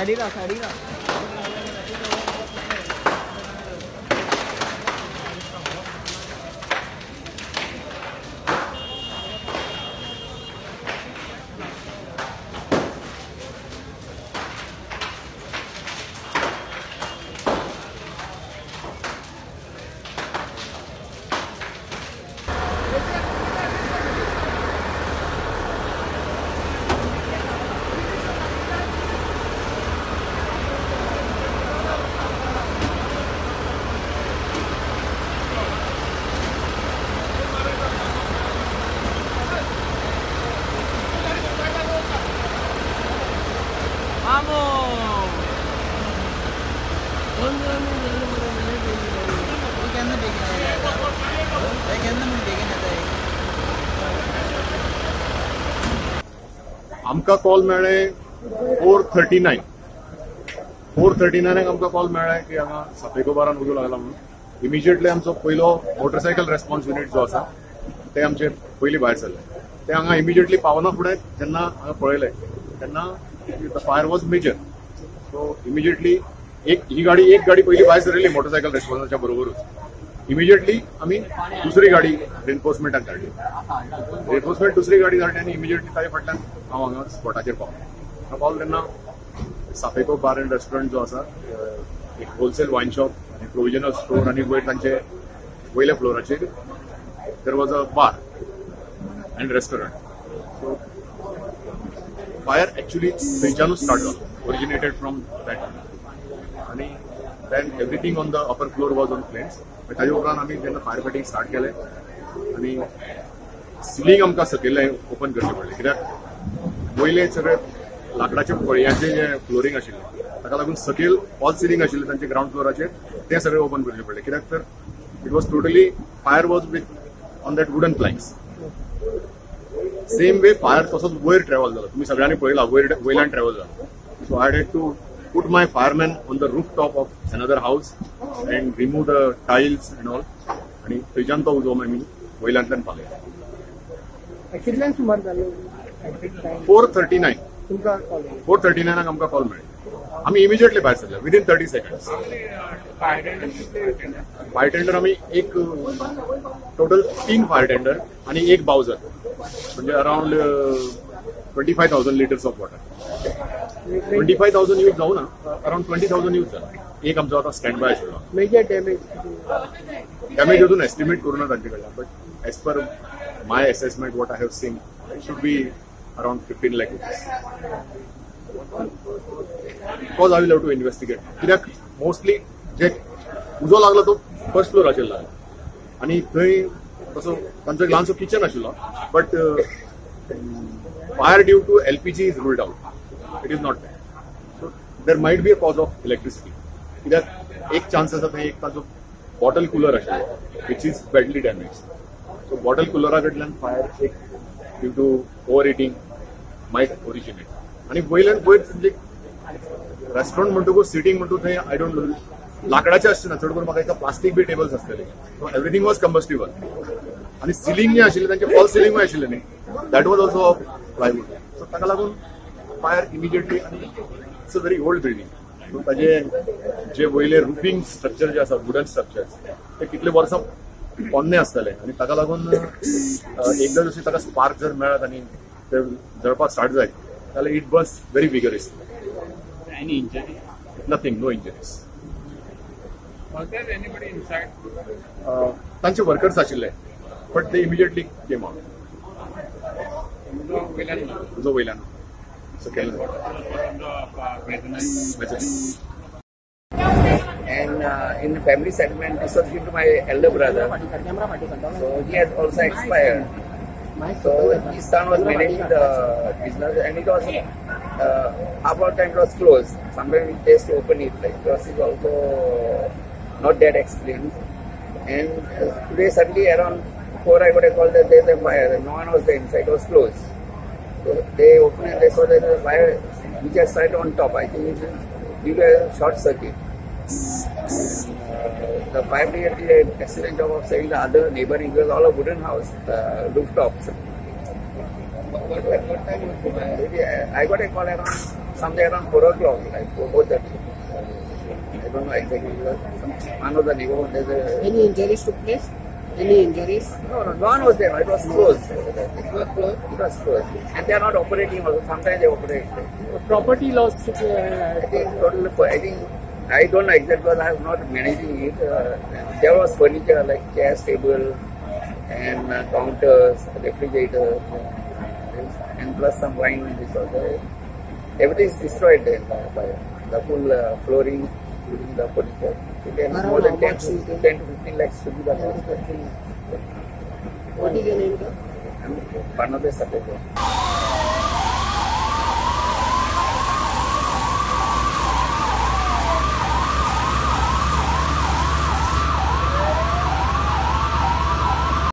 साडीला साडीला आमकां कॉल मेळ्ळे 4:39 4:39 आमकां कॉल मेळ्ळे की हांगा सापेको बारान उजो लागला म्हणून. इमिजिएटली आमचो पयलो मोटरसायकल रेस्पॉन्स युनिट जो आसा ते आमचे पयलीं भायर सरले. ते हांगा इमिजिएटली पावना फुडें जेन्ना हांगा पळयलें तेन्ना the fire was major. So immediately एक ही गाडी एक गाडी पयली भायर सरिल्ली मोटरसायकल रेस्पॉन्साच्या बरोबरूच. इमिजिएटली आमी दुसरी गाडी रिएन्फोर्समेंटाक धाडली. रिएन्फोर्समेंट दुसरी गाडी धाडली आनी इमिजिएटली ताजे फाटल्यान हांव हांगा स्पॉटाचेर पावलो. हांगा पावलो तेन्ना सापेको बार एंड रेस्टॉरंट जो आसा एक होलसेल वायन शॉप आनी प्रोविजनल स्टोर आनी वयर तांचे वयल्या फ्लोराचेर there was a bar and restaurant. So fire actually थंयच्यानूच start जालो, ओरिजिनेटेड फ्रॉम that. आनी then everything on the upper floor was on flames. ताजे उपरांत आमी जेन्ना फायर फायटींग स्टार्ट केलें आनी सिलींग आमकां सकयल्लें ओपन करचें पडलें, कित्याक वयले सगळे लांकडाचे फळयांचें जें फ्लोरींग आशिल्लें ताका लागून सकयल फॉल सिलींग आशिल्लें तांचे ग्रावंड फ्लोराचेर तें सगळें ओपन करचें पडलें, कित्याक तर it was totally fire was with on that wooden planks. Same way fire तसोच वयर ट्रॅव्हल जालो, तुमी सगळ्यांनी पळयला वयर वयल्यान ट्रॅव्हल जालो. So I had to put my fireman on the rooftop of another house and remove the tiles and all. आणि थंयच्यान तो उजो आमी वयल्यांतल्यान पालयलो. कितल्यांक सुमार जालो? 4:39 तुमकां कॉल? 4:39 आमकां कॉल मेळ्ळे. आमी इमिजिएटली भायर सरले विदीन 30 सेकंड्स. फायर टेंडर आमी एक टोटल 3 फायर टेंडर आनी एक बावजर, म्हणजे around 25,000 litres of water. 25,000 use जाऊ ना, अराउंड 20,000 यूज जाला. एक आमचो आतां स्टँड बाय आशिल्लो. मेजर डॅमेज डॅमेज अजून एस्टिमेट करूं ना तांचे कडल्यान, but as per my assessment what I have seen it should be around 15 lakh rupees. Because I will have to investigate, कित्याक मोस्टली जे उजो लागलो तो फर्स्ट फ्लोराचेर लागलो आनी थंय तसो तांचो एक ल्हानसो किचन आशिल्लो, but fire due to LPG is ruled out. It is not that. So there might be a cause of electricity. कित्याक एक चान्स आसा थंय एक तांचो बॉटल कुलर आशिल्लो which is badly damage. So bottle कुलरा कडल्यान फायर एक due to over heating might originate. आनी वयल्यान वयर म्हणजे रेस्टॉरंट म्हणटकूच सिटींग म्हणटकूच थंय I don't know लांकडाचे आसचे ना, चड करून म्हाका दिसता प्लास्टीक बी टेबल्स आसतले. So everything was combustible. आनी सिलींग जें आशिल्लें तांचें फॉल सिलींगूय आशिल्लें न्ही, that was also of plywood. So ताका लागून फायर इमिजिएटली, आनी it's a very old building, so ताजे जे वयले रुफींग स्ट्रक्चर जे आसा वुडन स्ट्रक्चर ते कितले वर्सां पोन्ने आसतले आनी ताका लागून एकदां जशी ताका स्पार्क जर मेळत आनी ते जळपाक स्टार्ट जायत जाल्यार it burns very vigorous. Any injury? Nothing, no injuries. Was there anybody inside? तांचे वर्कर्स आशिल्ले, but they immediately came out. उजो वयल्यान सकयल. And in the family settlement, this was given to my elder brother. So he has also expired. So his son was managing the business, and it was half of the time it was closed. Sometimes it has to open it. Like it was also not that explained. And today suddenly around 4, I got a call that there is a fire. And no one was there inside. It was closed. So they opened and they saw that there was a fire which has started on top. I think it is due to a short circuit. The fire brigade did an excellent job of saving the other neighboring, because all a wooden house, rooftops. What time was it? I got a call around Somewhere around 4 o'clock, like 4:30. I don't know exactly. One was the neighbor. There's a Any injuries took place? Any injuries? No, no one was there. It was closed. It was closed. It was closed, and they are not operating also. Sometimes they operate. Property loss. I think total. I think I don't know exactly because I am not managing it. There was furniture like chairs, table, and counters, refrigerator, and plus some wine. This also. Everything is destroyed there by the full flooring, including the furniture. Then more than 10 to 15 lakhs should be the cost. What is your name, sir? I'm Barnabas Sapekar.